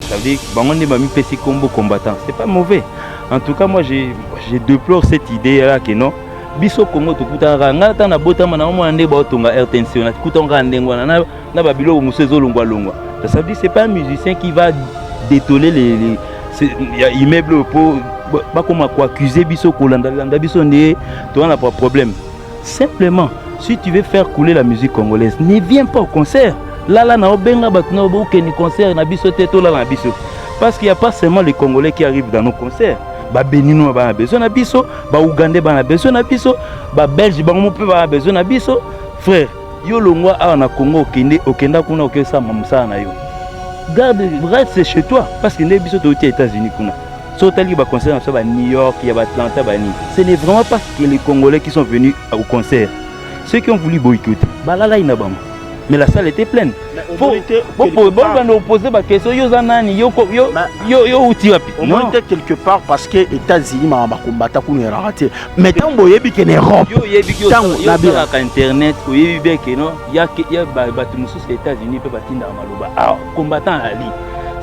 Ça veut dire bango nde bamipesi kombo combattant, c'est pas mauvais. En tout cas, moi je déplore cette idée là que non, biso Congo tokutanaka. Ngai ata nabotama na omona nde baotonga RTNC, nakutanaka kaka ndenge wana na babiloko mosusu ezolongwalongwa. Ça veut dire, c'est pas un musicien qui va détoler les ya immeuble oyo mpo bakoma koaccuse biso, kolandalanda biso nde toza na problème. Simplement, si tu veux faire couler la musique congolaise, ne viens pas au concert. Lala na obenga bato na okende concert na biso te, tolala na biso, parce qu'il y a pas seulement les Congolais qui arrivent dans nos concerts. Babéninois bana besoin na biso, Baougandais bana besoin na biso, Babelge bango mpe bana besoin na biso. Frère, yo longwa awa na Congo, okende, okenda kuna, okesama mosala na yo, garde, reste chez toi, parce que nde biso touti ya États-Unis kuna, so otali baconcert na biso ba New York, ya baAtlanta, banini, ce n'est vraiment pas que les Congolais qui sont venus au concert. Ceux qui ont voulu boycotter, balalai na bango, mais la salle était pleine. Bobanda opose baquestion: yo oza nani? Yo outi wapi? Omoni te, quelque part, parce que États-Unis maka bakombata kuna eraka te, mais ntango boyebi ke na Europe. Yo oyebi, osalaka internet, oyebi bien ke no ya bato mosusu ya États-Unis mpe batindaka maloba awa combattant ali.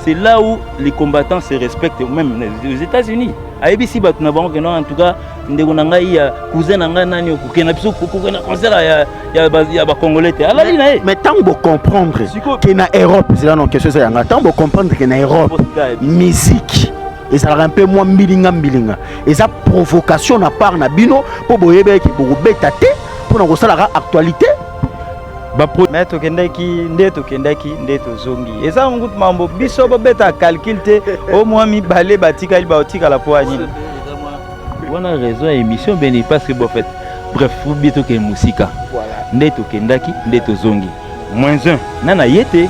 C'est là où les combattants se respectent, même aux États-Unis. Ayebisi bato na bango ke non, en tout cas ndeko na ngai ya cousin na ngai nani, okokenda biso kokokenda concert ya Bacongolais te, alali na ye. Mais ntango bocomprendre ke na Europe, ezala na question eza yanga, ntango bocomprendre ke na Europe musique ezalaka mpe mwa mbilinga mbilinga, eza provocation na part na bino mpo boyebaki bokobeta te mpona kosalaka actualité? Mais tokendaki nde, tokendaki nde, tozongi. Eza ngutu mambo biso bobeta calcul te. O mwa mibale batikali, baotikala mpo ya nini? Wana raison ya émission beni, parce que bon, fait, bref, bien tokende mosika nde tokendaki nde tozongi, moins un nana ye te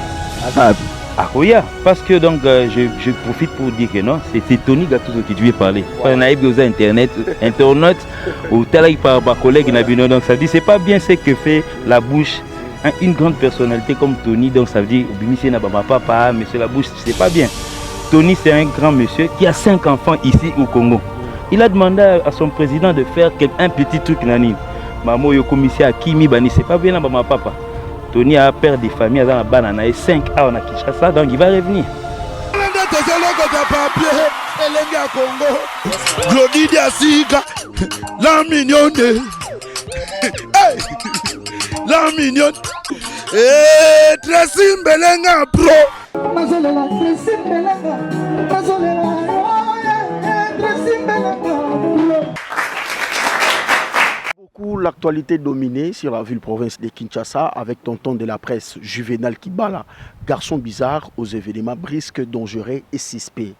akoya, parce que donc je profite pour dire que non, c'était Tony Gattuso qui devait parler. Voilà. Nayebi oza internet internaute, otalaki par bacollègue na bino. Donc ça veut dire, c'est pas bien ce que fait la bouche, hein, une grande personnalité comme Tony. Donc ça veut dire obimisi na bamapapa, monsieur la bouche, c'est pas bien. Tony, c'est un grand monsieur qui a cinq enfants ici au Congo. Il a demandé à son président de faire un petit truc nani mama oyo commissaire akimi bani, c'est pas bien na bamapapa. Tony a père de famille, aza na bana na ye 5 awa na Kinshasa, donc il va revenir. Nde tozolokota papier elenge ya Congo, Glodi Diasika, la mignonne, hey! La mignonne, hey, Tracy Mbelenga pro. Nazolela Tracy Mbelenga, nazolela Tracy Mbelenga pro. Beaucoup l'actualité dominée sur la ville-province de Kinshasa avec tonton de la presse Juvenal Kibala, garçon bizarre aux événements brisques, dangereux et suspects.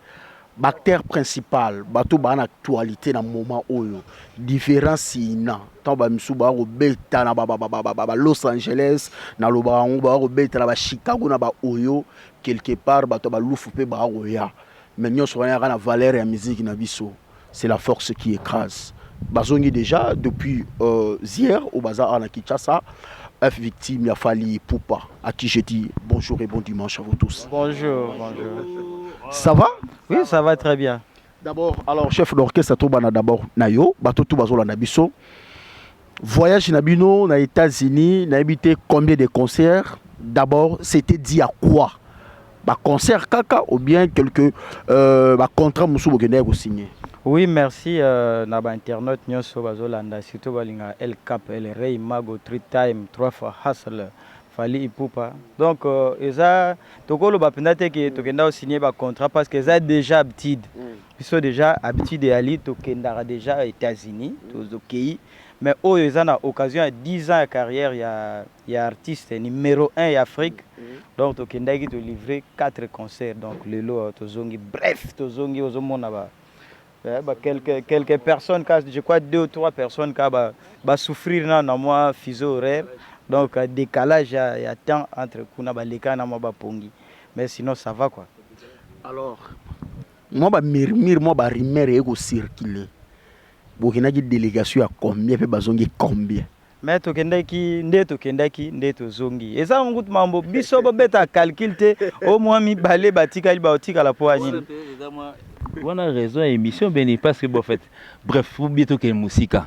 Acteur principal, bato ba na actualité na moment oyo, différence ina ntango bamisu bakobeta na ba Los Angeles, nalobaka yango, bakobeta na ba Chicago, na baoyo quelque part bato ya balufu mpe bakoya, mais nyonso wana yaka na valeur ya musique na biso. C'est la force qui écrase. Bazongi déjà depuis hier au bazar à Kinshasa. F Victime ya Fally Ipupa, à qui je dis bonjour et bon dimanche à vous tous. Bonjour, bonjour. Ça va? Oui, ça va très bien. D'abord, alors, chef d'orchestre, tobana d'abord na yo, bato tout bazolanda biso. Voyage na bino na États-Unis, na habité combien de concerts? D'abord, c'était dit à quoi? Ba concert kaka ou bien quelque ba contrat musu bokende ko signer? Oui, merci na ba internaute nyonso bazolanda, surtout balinga El Cap, El Rey Mago, three time, trois fois hustle, Fally Ipupa. Donc eza tokoloba mpenza te ke tokenda kosigner bacontrat, parce que eza déjà habitude. Biso déjà habitude eyali, tokendaka déjà États-Unis, tozokei, mais oyo eza na occasion ya 10 ans ya carrière ya artiste numéro 1 ya Afrique. Donc tokendaki tolivrer 4 concerts. Donc lelo tozongi, bref, tozongi, ozomona ba quelques personnes, je crois deux ou trois personnes ka basouffrir na mwa fuseau horaire, donc décalage ya temps entre kuna, baleka na mwa bapongi, mais sinon ça va quoi. Alors, mwa bamurmure, mwa barumeur eye kocirculer, bokendaki délégation ya combien mpe bazongi combien? Mais tokendaki nde, tokendaki nde, tozongi. Eza ngutu mambo biso bobeta calcul te. O mwa mibale batikali, baotikala mpo ya nini? Wana raison ya émission beni, parce que bon, fait, bref, bien tokende mosika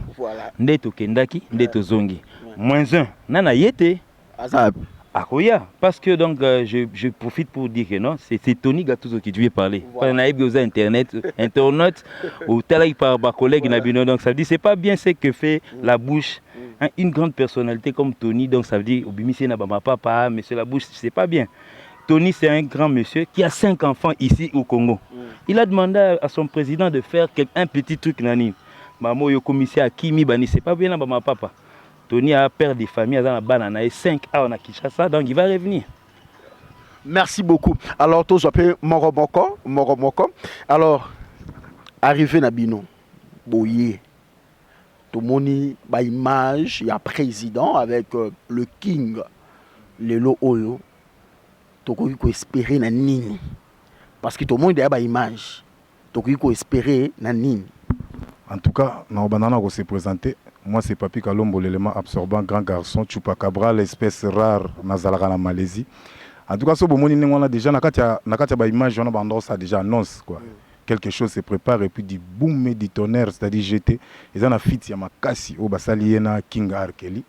nde tokendaki nde, tozongi, moins un nana ye te. Aza? Akoya, parce que donc je profite pour dire que non, c'est Tony Gattuso qui devait parler. Voilà. Nayebi oza internet, internaute, otalaki par ba collègue na bino. Donc ça veut dire c'est pas bien ce que fait la bouche. Hein, une grande personnalité comme Tony, donc ça veut dire obimisi na ba papa, monsieur la bouche, c'est pas bien. Tony, c'est un grand monsieur qui a cinq enfants ici au Congo. Il a demandé à son président de faire un petit truc nani. Mamo yo commissaire akimi bani, c'est pas bien na ba papa. Tony a père de famille, aza na bana na ye 5 awa na Kinshasa, donc il va revenir. Merci beaucoup. Alors tozwa mpe moko moko moko moko. Alors, arrivé na bino boye, tomoni baimage ya président avec le king. Lelo oyo tokoki koespérer na nini? Parce que tomoni deya baimage, tokoki koespérer na nini? En tout cas, na na se présenter. Moi, c'est Papi Kalombo, l'élément absorbant, grand garçon, Chupacabra, l'espèce rare, nazalaka na Malaisie. En tout cas, so bomoni ndenge wana déjà na kati ya ba image wana bando ça déjà annonce quoi. Quelque chose se prépare et puis du boom et du tonnerre, c'est-à-dire GT, ils ont feat ya makasi o basali ye na King R. Kelly.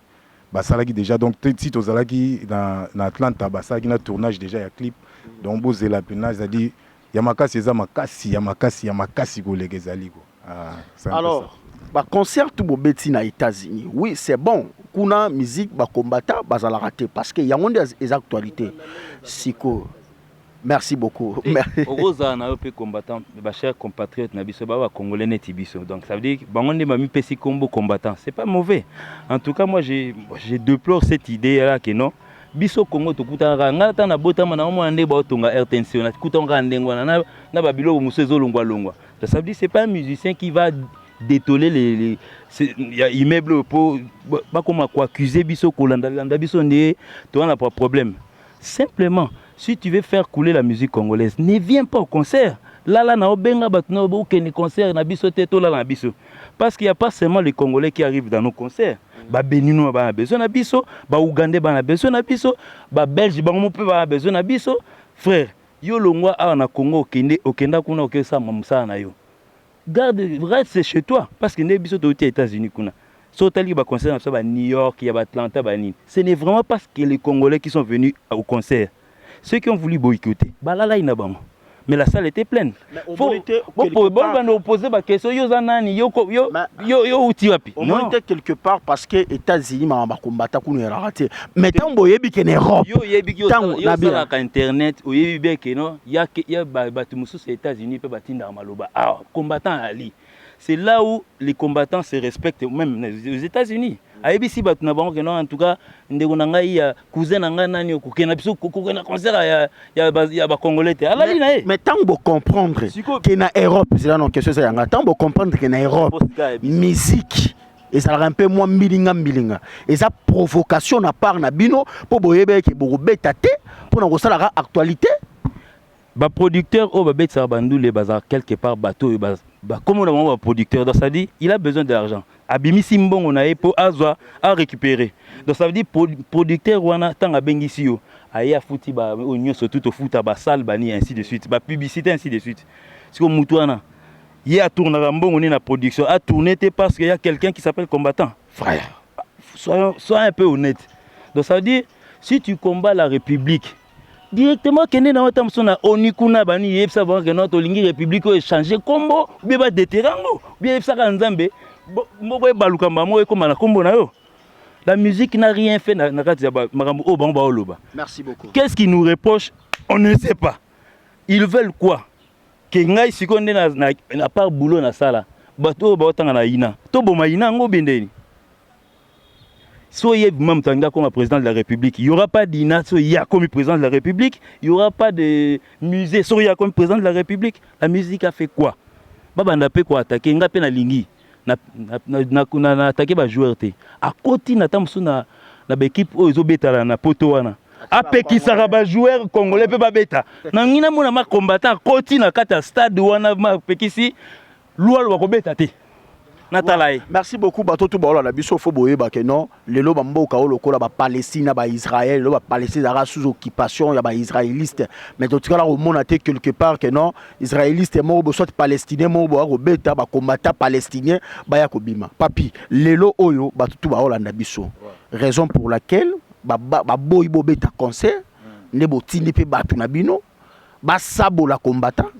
Basalaki déjà, donc ti tozalaki na Atlanta, basalaki na tournage déjà ya clip. Donc bozela pena, c'est-à-dire ya makasi, eza makasi, ya makasi, ya makasi koleka ezali quoi. Ah, c'est un peu ça. Alors, baconcert tout bobeti na États-Unis, oui, c'est bon. Kuna musique bacombattants bazalaka te, parce que yango nde eza actualité siko. Merci beaucoup. Merci. Okozala na yo mpe combattant, bachers compatriotes na biso, baa bacongolais neti biso. Donc ça veut dire bango nde bamipesi kombo combattant, c'est pas mauvais. En tout cas, moi je déplore cette idée là que non, biso Congo tokutanaka. Ngai ata nabotama na omona nde baotonga RTNC, nakutanaka kaka ndenge wana na babiloko mosusu ezolongwalongwa. Ça veut dire c'est pas un musicien qui va détoler les ya immeuble mpo bakoma koaccuser biso, kolandalanda biso nde toza na problème. Simplement, si tu veux faire couler la musique congolaise, ne viens pas au concert. Lala na obenga bato na okende concert na biso te, tolala na biso, parce qu'il y a pas seulement les Congolais qui arrivent dans nos concerts. Babéninois bana besoin na biso, baougandais bana besoin na biso, babelge bango mpe bana besoin na biso. Frère, yo longwa awa na Congo, okende, okenda kuna, okesama mosala na yo, garde, reste chez toi, parce que nde biso touti ya États-Unis kuna, so otali baconcert na biso ba New York, ya baAtlanta, banini, ce n'est vraiment parce que les Congolais qui sont venus au concert. Ceux qui ont voulu boycotter, balalai na bango, mais la salle était pleine. Bobanda opose baquestion: yo oza nani? Yo outi wapi? Omoni te quelque part, parce que États-Unis mama bakombata kuna elaka te, mais ntango boyebi ke na Europe. Yo oyebi, osalaka internet, oyebi bien ke no ya bato mosusu ya États-Unis mpe batindaka maloba awa combattant ali. C'est là où les combattants se respectent, même aux États-Unis. Ayebisi bato na bango ke non, en tout cas ndeko na ngai ya cousin na ngai nani, okokenda biso kokenda concert ya bacongolais te, alali na ye. Mais ntango bocomprendre ke na Europe, ezala na question eza yanga, ntango bocomprendre ke na Europe musique ezalaka mpe mwa mbilinga mbilinga, eza provocation na part na bino mpo boyebi eke bokobeta te mpona kosalaka actualité? Baproducteur oyo babetisaka bandule bazala quelque part bato oyo bakomona bango baproducteur. Donc ça dit il a besoin de l'argent, abimisi mbongo na ye mpo azwa arécupérer. Donc ça veut dire producteur wana, ntango abengisi yo, aye afuti oyo nyonso tu tofuta, basale bani, ainsi de suite, bapublicité, ainsi de suite. Sikoyo mutu wana ye atournaka mbongo nini na production? Atourne te, parce que y a quelqu'un qui s'appelle combattant. Frère, sois un peu honnête. Donc ça veut dire si tu combats la République directement, kende na ata mosusu na ONU kuna, bani, yebisa bango ke no, tolingi république oyo échange kombo, ubie badéterrer yango, ubie yebisaka Nzambe moko ebaluka moko ekóma na kombo na yo. La musique n'a rien fait na kati ya makambo oyo bango baoloba. Merci beaucoup. Qu'est-ce qu'ils nous reprochent? On ne sait pas. Ils veulent quoi? Ke ngai sikoyo nde na part boulot nasala, bato oyo baotanga na ina, toboma ina yango bendeni. So ye vraiment moto alingi akoma président de la République, il y aura pas d'INA. So ye akomi président de la République, il y aura pas de musée. So ye akomi président de la République, la musique a fait quoi? Babanda mpe koattaquer nga mpe, nalingi na attaquer bajoueur te. Akoti na ta mosusu na baéquipe oyo ezobetala na poto wana, apekisaka bajoueur congolais mpe babeta. Nangi namona macombattant akoti na kati ya stade wana, mapekisi lwalo bakobeta te, natala ye. Merci beaucoup. Bato tu baolanda biso, fo boyeba ke non, lelo bamboka oyo lokola bapalestine na baisraël, lelo bapalestine ezalaka sous occupation ya baisraéliste, mais totikala komona te quelque part ke non, israéliste moko bo soit palestinien moko boya kobeta bacombattant palestinien baya kobima. Papi, lelo oyo bato tu baolanda biso, raison pour laquelle Baboyi bobeta concert nde botindi mpe bato na bino basabola combattant.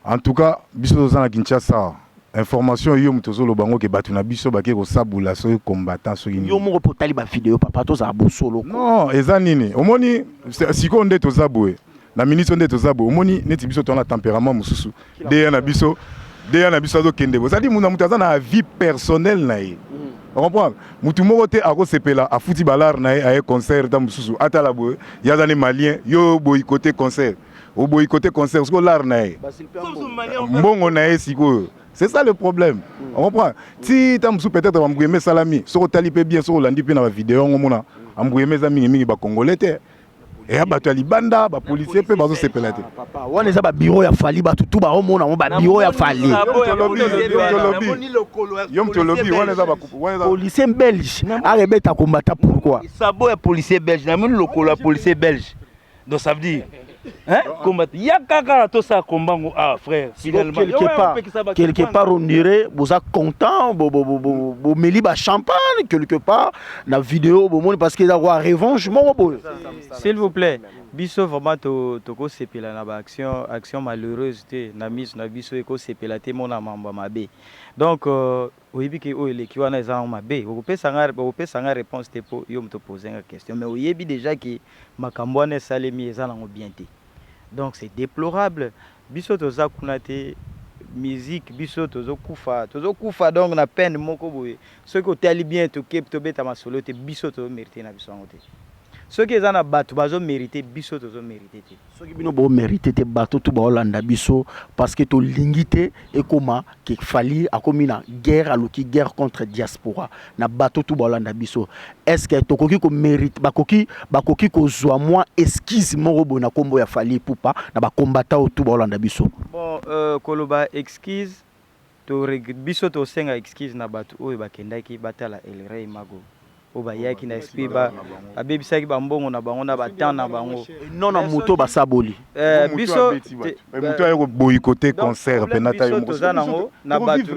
En tout cas, biso toza na Kinshasa, information yo moto ozoloba yango ke bato na biso bake kosabula soki combattant soki nini. Yo moko mpo otali bavideo, papa, tozala bosolo. Non, eza nini, omoni sikoyo nde toza boye na minute nde toza boye, omoni neti biso toza na tempérament mosusu deya na biso, deya na biso azokende boye, c'est-à-dire na moto aza na vie personnelle na ye, ocomprendre? Motu moko te akosepela afuti balare na ye, aye concert, ta mosusu atala boye, ye aza ne malien, yo boyikote concert, oboyikote concert, sikoyo lare na ye, mbongo na ye sikoyo. C'est ça le problème, on comprend ti ta mosusu peut-être bambuyeme esalami. Soki otali mpe bien, soki olandi mpe na bavideo yango, omona ambuyeme eza mingimingi bacongolais te, eya bato ya libanda, bapolicier mpe bazosepela te. Papa, wana eza babiro ya Fally, bato tu baomona ngo babiro ya Fally. Yo moto olobi wana eza policier belge arebeta combattant, pourquoi? Sabo ya policier belge, namoni lokolo ya policier belge. Donc ça veut dire, hein, combat ya kaka tosala kombango. Ah frère, finalement quelque part, quelque part on dirait boza content, bomeli ba champagne quelque part na vidéo bomoni, parce que eza kwa revanche moko boye. S'il vous plaît, biso vraiment tokosepela na baaction, action malheureuse te na miso na biso, ekosepela te mona mambo ya mabe. Donc oyebi ke oyo eleki wana eza nango mabe. Okopesa nga réponse te mpo yo moto opose nga question, mais oyebi déjà ke makambo wana esalemi eza nango bien te. Donc c'est déplorable. Biso toza kuna te, musique biso tozokufa, tozokufa donc na peine moko boye. Soki otali bien, toke tobeta masolo te, biso tozomérite na biso yango te. Soki eza na bato bazomérite, biso tozomérite te. Soki bino bomérite te, bato tu baolanda biso, parce que tolingi te ekóma ke Fally akomi na guerre, aluki guerre contre diaspora. Na bato tu baolanda biso, est ce que tokoki komérite, bakoki kozwa mwa excuse moko boye na nkombo ya Fally Ipupa na bakombata oyo tu baolanda biso? Bon, koloba excuse, biso tosenga excuse na bato oyo bakendaki batala El Rey Mago, oyo bayaki na esprit, babebisaki bambongo na bango na batemps na bango. Non, na moto basaboli. Biso moto aye koboyikote concert mpena. Biso toza nango na bato,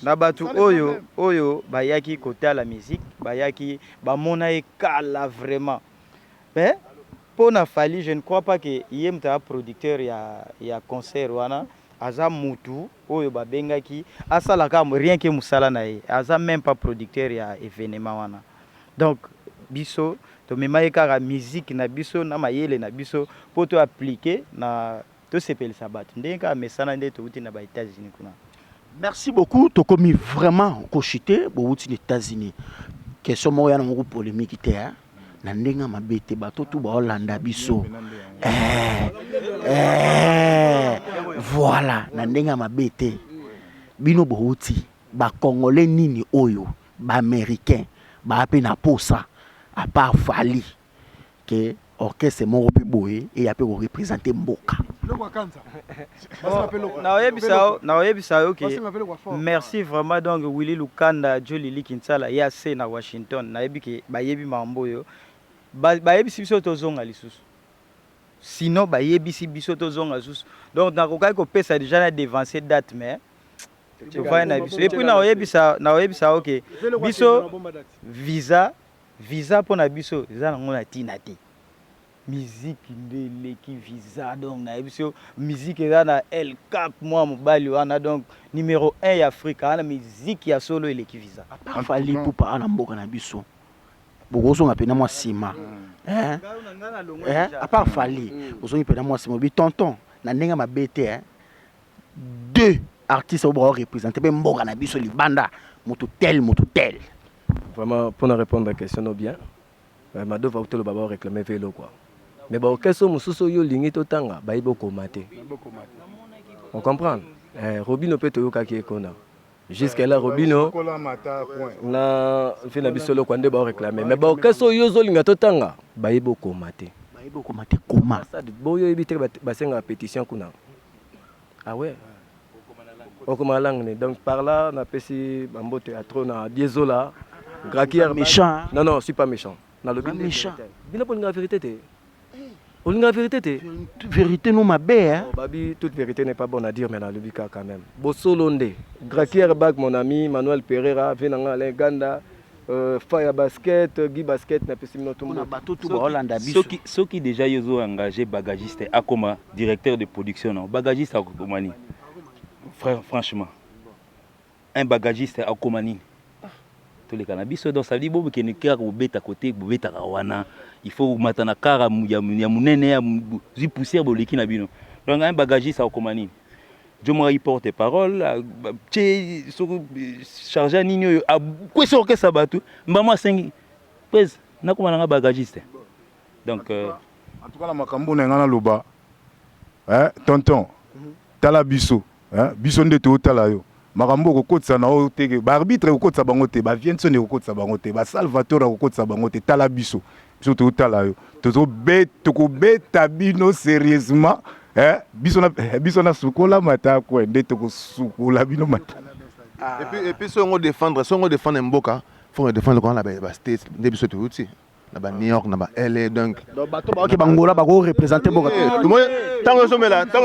na bato oyo bayaki kotala musique, bayaki bamona ye kala vraiment. Mais mpo na Fally, je ne crois pas que ye moto aza producteur ya concert wana. Aza mutu oyo babengaki asalaka rien ke mosala na ye, aza même pas producteur ya événement wana. Donc biso tomema ye kaka musique na biso na mayele na biso mpo to appliquer na tosepelisa bato ndenge kaka mesana nde touti na ba États-Unis kuna. Merci beaucoup. Tokomi vraiment koshite, bowuti na États-Unis. Question moko ya nango polémique te, hein? Na ndenge ya mabe te, bato tu baolanda biso, voilà, na ndenge ya mabe te, bino bowuti, bacongolais nini oyo baaméricain baa mpe na posa à part Fally, ke orchestre moko mpe boye eya mpe koreprésente mboka? Naoyebisa yo ke merci vraiment. Donc Willy Lukanda, Jolili Kinsala ya se na Washington, nayebi ke bayebi makambo oyo. Bayebisi biso tozonga lisusu, sinon bayebisi biso tozonga lisusu. Donc nakokaki kopesa déjà na devance date, mais tovandi na biso. Et puis naoyebisa yo ke biso visa mpo na biso eza nango na ntina te. Musique nde eleki visa. Donc nayebi so musique eza na El Cap, mwa mobali wana, donc numéro 1 ya Afrique, wana musique ya solo eleki visa. Fally Ipupa ana mboka na biso, bokozonga mpena mwa nsima, hein? À part Fally, bozongi mpena mwa nsima, obi tonton na ndenge mabe te, hein? Deux artistes oyo baoreprésente mpe mboka na biso libanda, moto tel, moto tel. Vraiment, pour répondre à la question, non, bien. Madova toloba baoréclame velo quoi, mais baorchestre mosusu oyo olingi totanga, bayebi okoma te, on comprendre. Robino mpe toyokaki ye kuna jusque là, Robino na mpe na biso eloko nde baoréclame, mais baorchestre oyo ozolinga totanga, bayebi okoma te. Bayebi okoma te, koma. Boyo oyebi te, basengaka pétition kuna. Ah ouais, okoma langue ne. Donc par là napesi bambote ya trop na Diezola Graki. Méchant. Non, non, je suis pas méchant. Nalobi méchant. Bino mpo olingaka vérité te, olingaka vérité te. Vérité no mabe, hein? Oh, babi, toute vérité n'est pas bonne à dire, mais nalobi kaka quand même bosolo nde. Grakier Bag, mon ami Manuel Pereira, ve nanga Alain Ganda. Faya basket, Guy basket napesi bino tout Pona mbote. bato tout baolanda biso. Soki déjà yo ozo engage bagagiste akoma directeur de production na bagagiste akokoma nini? Frère, franchement, un bagagiste akoma nini? Toleka na biso. Donc ça veut dire bokende kaka kobeta kote bobetaka wana, il faut komata na kara ya monene ya zwi poussière boleki na bino. Donc un bagagiste akokoma nini? Jo moko porte parole tie soki charge nini oyo akwesi orchestre bato mbamo asengi pese nakoma nanga bagagiste. Donc En tout cas, na makambo na nga naloba, eh, tonton, tala biso, eh, biso nde tootala yo. Makambo okokotisa na oyo teke baarbitre ekokotisa bango te, bavienson ekokotisa bango te, basalvatore akokotisa bango te. Tala biso, biso tootala yo, tokobeta bino sérieusement, eh, biso na sukola matako nde tokosukola bino mata. Et puis songo défendre mboka, faut défendre quand na ba States nde biso touti na ba New York, na ba LA, donc Donc bato baoke bangola bako représenter mboka. Ntango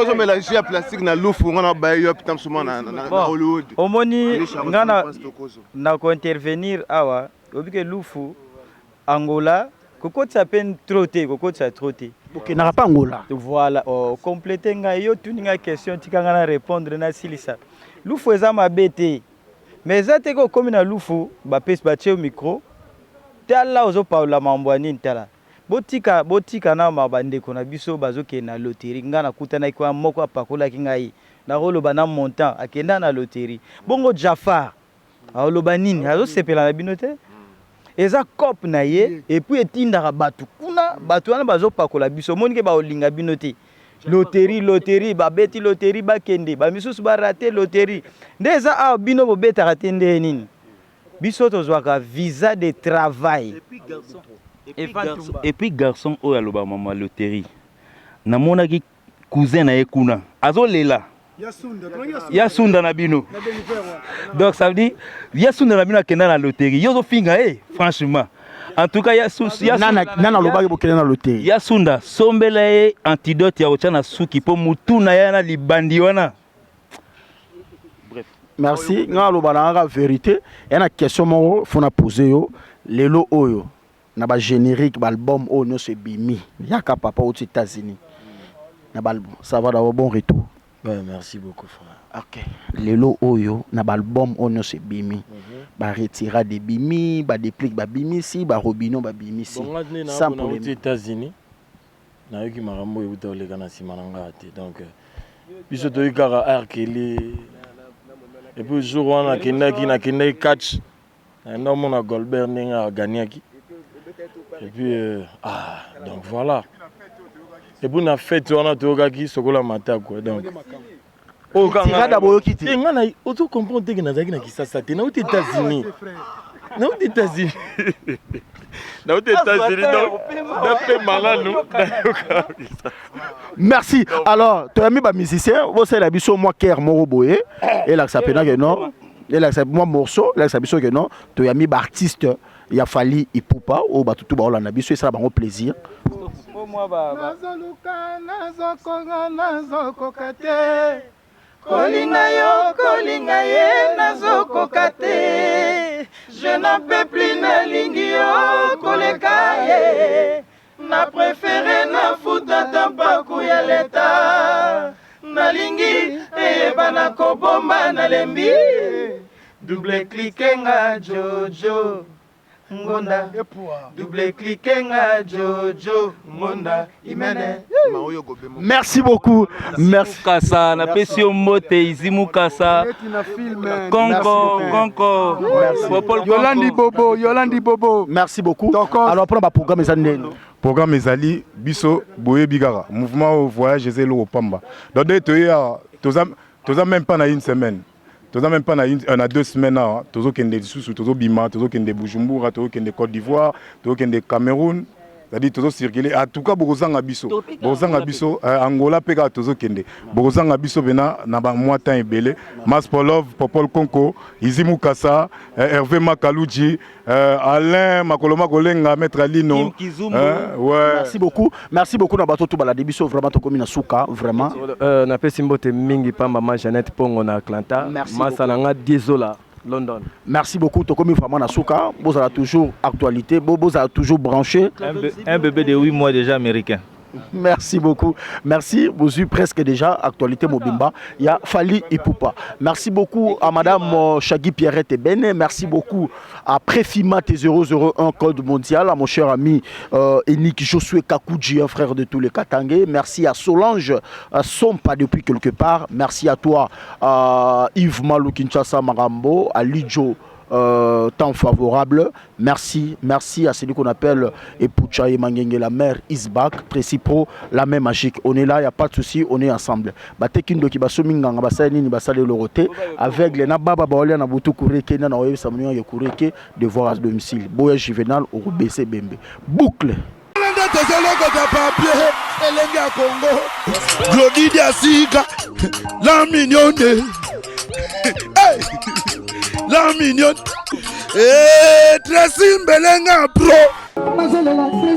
ozomela jus ya plastique na lufu, nga na baye yo pita msuma na Bon, Hollywood. Omoni nga na kointervenir awa, oyebi ke lufu Angola kokotisa mpe trop te, kokotisa trop te. Bokendaka mpe Angola? Voilà, oh, complète ngai. Yo tuni ngai question, tika ngai na répondre, nasilisa. Lufu eza mabe te, mais eza te ke okomi na lufu, bapesi batie yo micro, tala ozopaola mambo ya nini. Tala, botika, botika na ma bandeko na biso bazokende na loterie. Ngai nakutanaki wana, moko apakolaki ngai, nakoloba na montant akenda na loterie. Bongo Jafar aoloba nini? Azosepela na bino te, eza cope na ye. Et puis etindaka bato kuna, bato wana bazopakola biso. Omoni ke baolinga bino te. Loterie, loterie, babeti loterie, bakende, bamisusu barate loterie. Nde eza awa bino bobetaka te, nde nini? Biso tozwaka visa de travail. Et puis garçon oyo alobaka mama loterie, namonaki cousin na ye kuna azolela ya sunda na bino. Donc ça veut dire ya sunda na bino akenda na loterie, yo ozofinga ye. Franchement, en tout cas ya Nana alobaki bokende na loterie. Ya sunda, sombela ye antidote ya kotya na suki mpo mutu na ye na libandi wana. Bref. Merci. Nga aloba na kaka vérité ya na question moko fo na pose yo lelo oyo. Na bagénérique, baalbum oyo nyonso ebimi, yaka papa outi États-Unis na baalbum, ça va? D'abord, bon retour. Ouais, merci beaucoup, frère. Ok, lelo oyo na baalbum oyo nyonso ebimi, baretirade ebimi, badéplique babimisi, barobino babimisi. Bon, nga nde sans nauti polémique. États-Unis, nayoki makambo oyo euta koleka na nsima na ngai te. Donc biso toyoki kaka arkeli. Et puis jour wana nakendaki catch, nakenda omona Goldberg ndenge aganiaki. Et puis ah, donc voilà. Et puis na fête wana toyokaki sokola matako. Donc oyo kaka Tirada boyoki te? Te, nga na ozo comprendre te ke nazalaki na Kisasa te. Nauti États-Unis, nauti États-Unis, nauti États-Unis. Donc napema nanu, nayoka. Merci. Alors toyambi bamusicien, bosalela biso mwa kere moko boye, elakisa mpena ke non, elakisa mwa morceau, elakisa biso ke non, toyambi baartiste ya Fally Ipupa oyo bato tu baolanda biso, esala bango plaisir. Po mwa ba Nazoluka, nazokoka, nazokoka te kolinga yo, kolinga ye, nazokoka te. Je n'en peux plus, nalingi yo koleka ye. Na préféré nafuta ta mpaku ya leta, nalingi eyebana kobomba, nalembi. Double clique nga Jojo Ngonda, double clique nga Jojo Ngonda Imene. Merci beaucoup, merci. Mukasa, napesi yo mbote. Izi Mukasa, Konko Konko, Popol. Yolandi Bobo, Yolandi Bobo. Merci beaucoup. Alors, mpona baprogramme eza ndeni? Programme ezali, biso boyebi kaka mouvement oyo, voyage eza eloko pamba. Donc nde toye awa, toza même pas na une semaine, toza même pas na 2 semaines awa. Tozokende lisusu, tozobima, tozokende Bujumbura, tozokende Côte d'Ivoire, tozokende Cameroun, c'est-à-dire tozocircule. En tout cas bokozanga biso, bokozanga biso. Angola mpe kaka tozokende, bokozanga biso mpena na bamwa temps ebele. Maspolov, Popol Konko, Izi Mukasa, Hervé Makaluji, Alain Makolo, Makolenga, Maître Alino. Ouais. Merci beaucoup, merci beaucoup na bato tu baladi biso. Vraiment tokomi na suka vraiment. Napesi mbote mingi pa mama Jeannette Pongo na Atlanta. Merci. Masa na nga Diezola. London. Merci beaucoup tokomi vraiment na suka bozala toujours actualité bo bozala toujours branché. Un bébé de 8 mois déjà américain. Merci beaucoup. Merci. Vous presque déjà actualité Mobimba. Il y a Fally Ipupa. Merci beaucoup à Madame Chagui Pierrette Ebene. Merci beaucoup à Préfima T001 Code Mondial, à mon cher ami Enik Josué Kakouji, un frère de tous les Katangais. Merci à Solange à Sompa depuis quelque part. Merci à toi Yves Malou Kinshasa Marambo, à Lidjo. Temps favorable. Merci, merci à celui qu'on appelle Epoucha et Mangenge, la mère Isbak, Tracy Pro, la main magique. On est là, il n'y a pas de souci, on est ensemble. Batekindo ki basomi nganga basali nini basali lorote avec les nababa baolia na butu kureke na na oyebisa moninga ya kureke devoir à domicile. Boya Juvenal au BC Bembe. Boucle. Nde tozolokota papier elenge ya Congo. Glody Diasika, la mignonne. Hey! La mignonne. Hey, Tracy Mbelenga pro. Nazolela te.